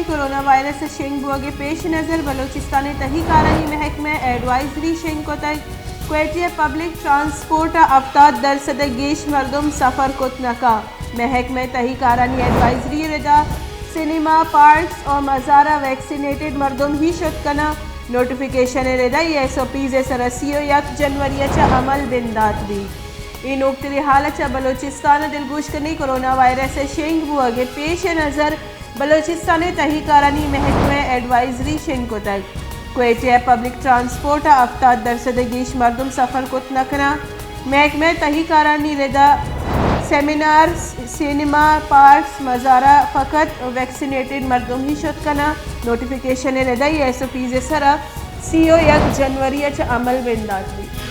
Corona virus ءِ شنگ بوگ ءِ پیش نظر بلوچستان ءِ تہی کارانی محکمہ ءَ ایڈوائزری شنگ کتگ۔ کوئٹہ ءَ پبلک ٹرانسپورٹ ءَ ہفتاد درسد ءَ گیش مردم سفر کت نہ کنت۔ محکمہ ءِ تہی کارانی ایڈوائزری ءِ ردا سینما، پارکس ءُ مزار ءَ ویکسینیٹڈ مردم ہی شت کناں۔ نوٹیفکیشن ءِ ردا اے ایس او پیز ءِ سرا سی ءُ یک جنوری ءَ چہ عمل بندات بیت۔ اے نوکتریں حال ءَ چہ بلوچستان ءَ دلگوش کنیں۔ کرونا وائرس ءِ شنگ بوگ ءِ پیش نظر بلوچستان ءِ تہی کارانی محکمہ ءَ ایڈوائزری شنگ کتگ۔ کوئٹہ ءَ پبلک ٹرانسپورٹ ءَ ہفتاد درسد ءَ گیش مردم سفر کت نہ کناں۔ محکمہ ءِ تہی کارانی ردا سیمینار، سینما، پارکس، مزار ءَ فقط ویکسینیٹڈ مردم ہی شت کناں۔ نوٹیفکیشن ءِ ردا اے ایس او پیز ءِ سرا سی ءُ یک جنوری ءَ چہ عمل بندات بیت۔